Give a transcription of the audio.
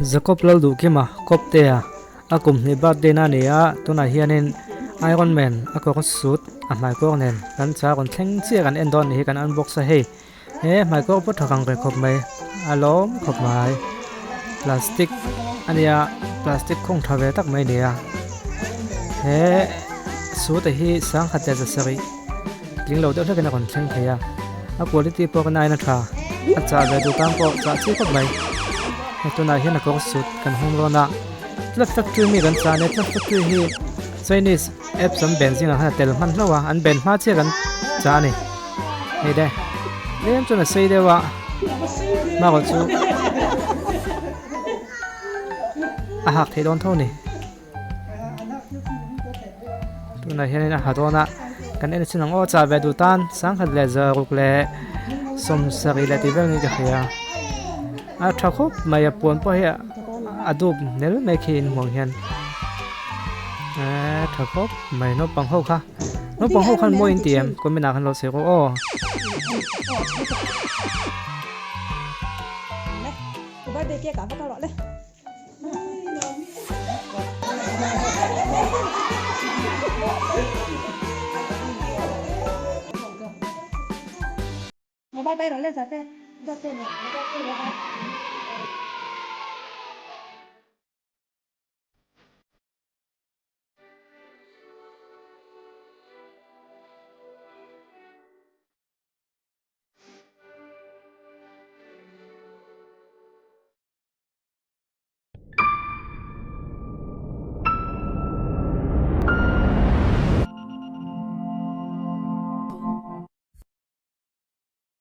Jacob Lalduhkima Kawptea a kum hnih birthday na a ni a, tunah hianin Iron Man a kawr suit a hmaikawr nen kan char rawn thleng chiah kan en dawn a nih hi kan unbox a hei. He hmaikawr pawh tha kang ve khawp mai a lawm khawp mai plastic a nia plastic khawng tha ve tak mai a ni a he suit a hi sangkhat leh zasarih tling lo deuh hlekin a rawn thleng thei a a quality pawh ka nain a tha a chah ve duh tan pawh chah chi khawp mai hei tunah hian a kawr suit kan hung rawn a tlat factory mi kan chah a nia tlat factory hi chinese apps an ben zingah khan a tel hman hlauh a an ben hma chiah kan chah a ni. Hei le tlem chuan a sei deuh a hmarawh chu a hak theih dawn tho a ni tunah hianin a ha dawn a kan en chin ang aw chah ve duh tan sangkhat leh zaruk leh sawmsarih leh tih vel niin ka hria a tha khawp mai a puan pawh hi a dup nel mai khi inhmuh ang hian eee tha khawp mai naupang ho kha. Naupang ho khan mawi in ti em? Comment ah khan lo sawi rawh aw. Bye bye rawh le zate.